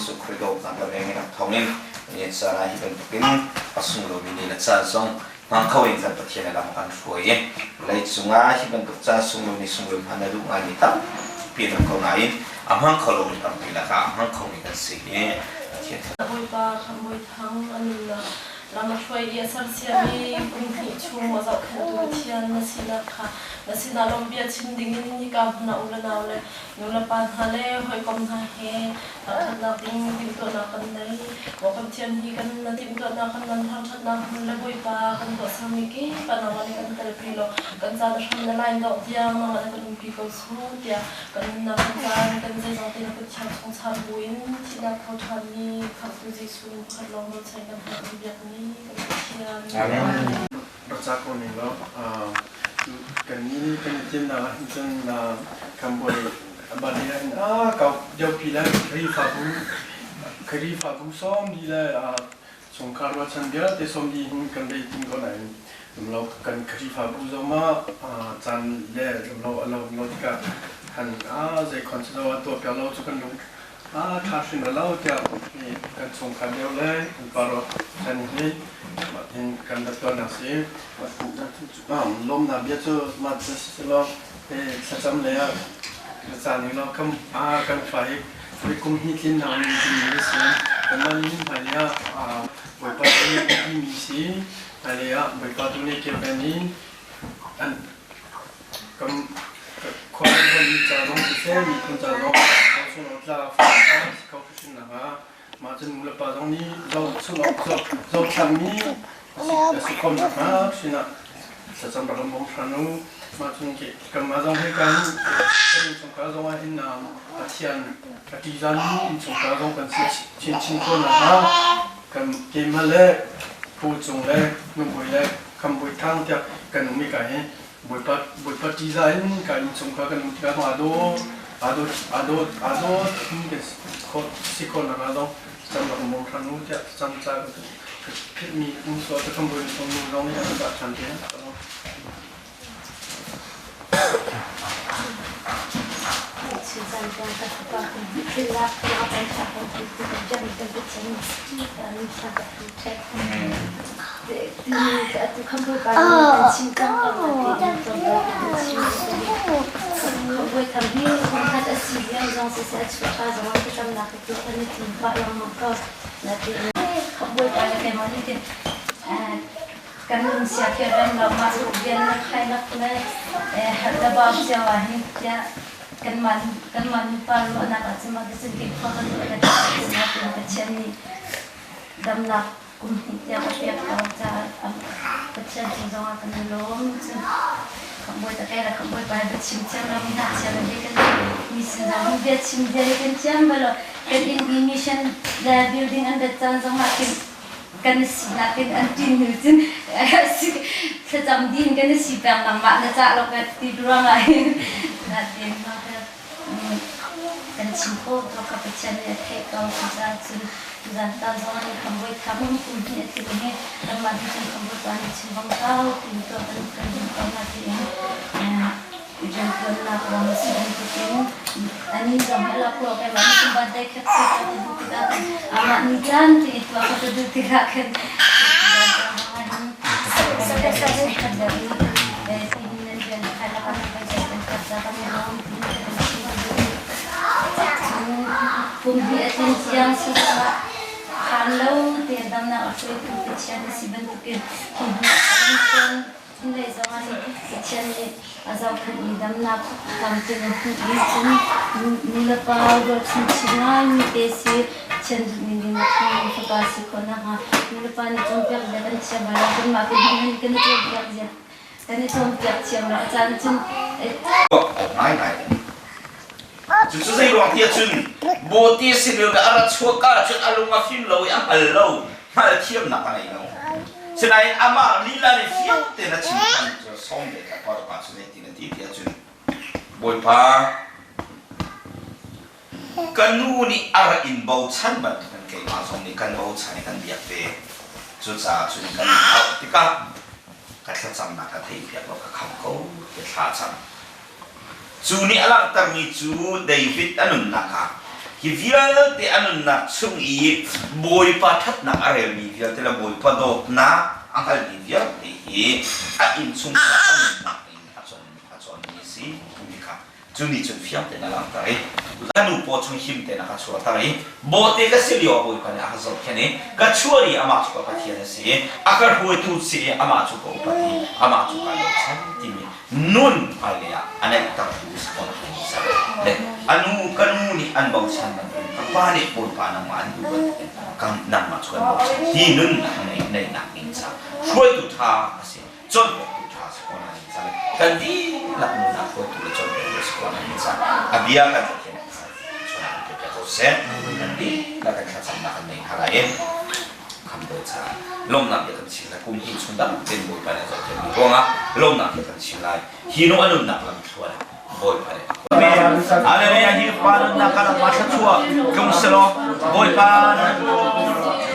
Jesuh Khrih dawtnak le venginak thawngin nihin caan ah hi bantukin a sunglawi ni le caan zong hmang kho in kan Pathian a lam kan hruai i leicung ah hi bantuk caan sunglawi ni sunglawi hman a duh ngaimi tampi an um ko nain a hmang kho lomi tampi lakah a hmang khomi kan si hi Pathian Bawipa Khamhbawi Thang a nunnak lam a hruai i a sersiam i kum hnih chung a zohkhenhtu Pathian na sinak kha na sinah lawmhbia chim dingin hika hmun ah u le nau le nu le pa hna le hawikom hna he thangṭhatnak ding timhtuahnak kan nei. Maw kan Pathian hi kan na timhtuahnak kan nan thangṭhatnak hmun le Bawipa kan tuahsermi kip ah nangmah nih kan telpi law kan caan a hram na lain dongh tiang nangmah nih kan umpi ko sung tiah kan nunnak kan caan kan zeizong te na kut thiang chung cham buin thihnak tho ṭhanmi Khamhtu Jesuh min pakhat lawng bochan kan hal kan biakmi kan Pathian. Amen. Rak ca ko ning law kan ni kan i timnak ah hin cun Cambodia Bali ah hin a kau deuhpi le Khrihfabu Khrihfabu sawm di le chungkhar rualchan vialte sawm di hin kan rei tim ko nain lo kan Khrihfabu zong ah caan le lo a lo lo tikah han a zei khon si lo a tuah piak lo cu kan lung a ṭha hrim lo tiah kan chungkhar deuh le kan paro chan hi mah hin kan rak tuahnak si lawmnak bia cu mah cu si law thlacam lei ah caan ning law kan kan fa hi kum hnih tlin nak ning timi si kanmah nih hmailei ah Bawipa tu nih mi si hmailei ah Bawipa tu nih kirven in an kan khua kan mi ca zong siseh miphun ca zong sung tla fa si kho hrim nak ah mah cun nu le pa zong nih zo chung zo thlang mi si khom nak ha sinah thlacam rak bawm hran u mah cun ke kanmah zong hi kan kan innchungkhar zong ah hin Pathian a ṭihzah mi innchungkhar zong kan si chinchin ko nakhnga kan keimah le Pu Cung le Nubui le Khamhbui Thang tiah kan um i ka hi Bawipa Bawipa ṭihzah in ka innchungkhar kan um tikah aa daw aa daw aa daw aa daw kan si khawh nakhnga zong cam rak bawm hran u tiah cam ca ka philhmi um sual ka Khamhbui nu zong nih a kan dah ṭhan te. Kan lung sia khi rem lo mah cu rian na khai nak le herh le bau cio ah hin tiah kanmah kanmah nupa ruahnak ah cun mah ti cun ke khua kan ruah le nakin Pathian nih damnak kum hnih tiang a pek ko caah Pathian cung zong ah kan i lawm cun khamhbawi ta kai le khamhbawi pa bia chim thiam lo mi hna thiam le kan mission zong bia chim bia hi kan thiam bal lo kan inn i mission le building an rat caan zong ah khin kan sinak in an ṭin hnu cun thlacam din kan i si peng nangmah na cah lo ka ti ruangah hin natin kan chim khawh to kha Pathian nih a theih ko cucaah cun tuzan ta zong ah khambawi tham kum hnih a tling hi kanmah nih cun khambawi pa nih chim bang kau ti to kan kan duh ko na tiin rianṭuannak ram a si bantukin anih zong hi lak lo keimah nih cun birthday khek se ka ti duh tikah khan amah nih caan ti i tuah ka duh tikah khan Kum hi a tlin tiang siseh phan lo te damnak a hruaitu Pathian a si bantukin hi hnu ah Thinlei zong ah nih Pathian nih a zohkhenh i damnak tampi na hmuh i cun nulepa ruat chinchin ngaimi te si Pathian duhning in na ṭhangmi fapa si khawh nakhnga nulepa nih cawnpiak zia kan thiam lai lo kanmah kan hmuh kan i cawnpiak zia kan i cawnpiak thiam lo a caan cun Ngaingai. Cucu zei ruang tiah cun bawte sin a ra chuak ahcun a lung a fim lo i a hngal lo, hngalhthiamnak a ngei lo. Sinain amah lila nih fiang tein a chim than cu sawm ve ka pa pa cu zeitin a ti tiah cun Bawipa ka nu nih a ra in bochan bantukin keimah zong nih kan bochan i kan biak ve. Cucaah cun kan auh tikah ka thlacamnak ka theihpiak law ka kham ko ti thla cam. Cu nih a langhtermi cu David a nunnak ah Hi vialte a nunnak chung i Bawipa ṭhatnak a relmi vialte le Bawipa dawtnak a hngalmi vialte hi a innchungkhar a nunnak in a cawnmi a si timi kha cu nih cun fiang tein a langhter i ka nu paw chung him tein a ka chuahter i bawhte ka si lio ah Bawipa nih a ka zohkhenh i ka chuah i amah cu ka Pathian a si i a ka hruaitu si i amah cu ka upat i amah cu kaa bochan timi nun hmailei ah a neihtertu si ko le a nu ka nu nih an bochan bantukin ka pa nih Bawipa nangmah an duh bantukin kan nangmah cu kan bochan ti nun neihnak ding caah hruaitu ṭha a si cawnpiaktu ṭha si ko nain ca le kan dihlak nunnak hruaitu le cawnpiaktu si ko nain ca a bia kan Pathian chungah kan piak ko seh kan dihlak kan thlacamnak kan nei hna lai i khamdawi caah lawmhnak bia kan chim lai kum hnih chung dang tein Bawipa nih a zohkhenhmi ruangah lawmhnak bia kan chim lai hi nu a nunnak lam thluan Bawipa nih Hallelujah hi pa nunnak kan ma thluachuah tlung selaw Bawipa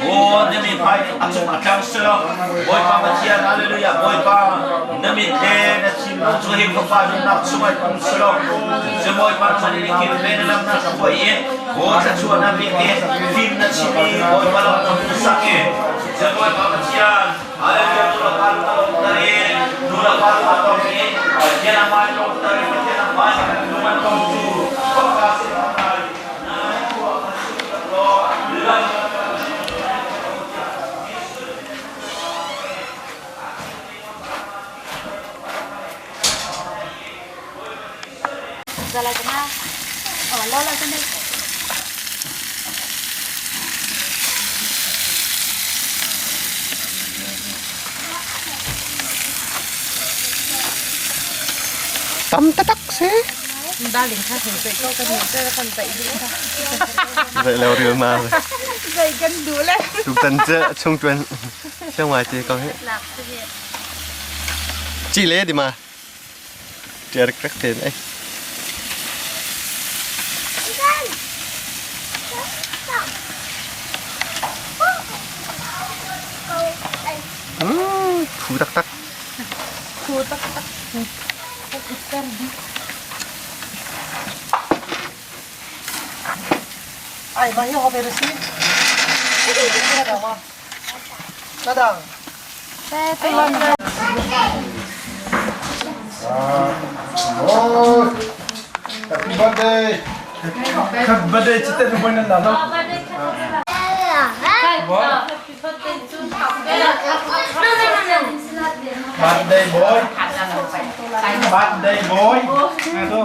Oh na mi hmai a cung a tlang selaw Bawipa Pathian Hallelujah Bawipa na mit le na thinlung cu hi fapa nunnak chungah tlung selaw Cu Bawipa chan in kin ve na lam na hruai i Oh thluachuah na pek i fim na chim i Bawipa lam na hmuhsak i Cu Bawipa Pathian Hallelujah nu le pa lung i nu le pa lung a tong i Pathian a hmai lung tar i Pathian a hmai lung an tong cu khawka si lai nai khua kan si law lam Giờ là chúng ta ở lâu lâu trên đây. Tam tatak si. Darling kha hin dậy ko kan hin kan dậy duh kha. Dậy leo riu ma. Dậy kan duh le. Tutan cu chung tuan siang ngai te ko hi. Lạc thì Ci le di ma. Ṭiar rak tein ei. Phu taktak. Phu taktak. Ai, ma hi ho ve si. Nadang. Oh, happy birthday. Happy birthday จิตเต้นไปนั่นน่ะ Birthday boy. Birthday boy. Ito.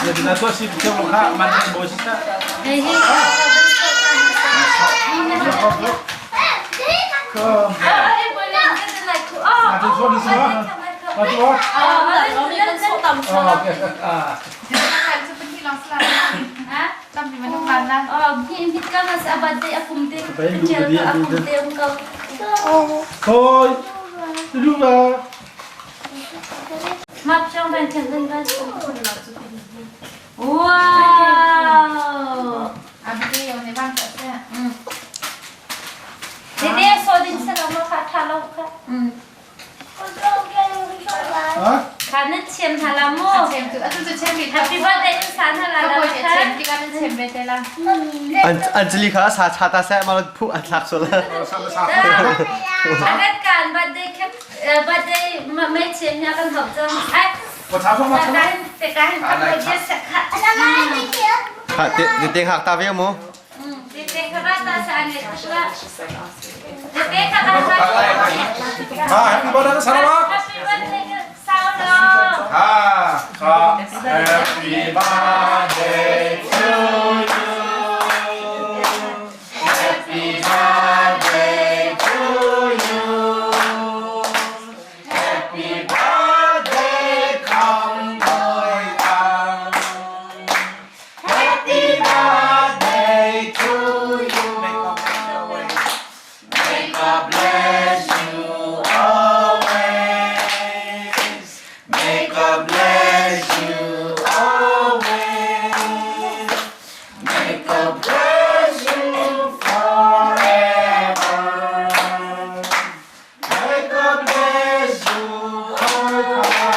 Jadi na to si Pichong Lokha, birthday boy sisa. Ko. Atu so di sini. Atu oh. Oh, okay. Ah. Thôi, đúng là. Wow! Hả? ခါနဲ့ချင်ဟာလာမို့ Happy birthday ဆန်ဟာလာလာ Anjali kha sa cha ta seh ma phu an thlak sual. အကကန် birthday ခ birthday ไม่ချင်ညာကန်ဟောက်ချင်အဲ့ 我查出 တ 吗？ ကန်တကန်ခပ်လို့ချက်ခါ Ha te te hak ta ve mo. ဒီတေခရတာဆန်နေခလာဒီတေခရတာ Ah, happy birthday Sarah. Happy birthday ဆောင်းတော့ Ah. Happy birthday to you. Happy birthday to you. Happy birthday, Kong Boy Ang. Happy birthday to you. May God bless you always. May God bless you always. May God bless you forever. May God bless you always.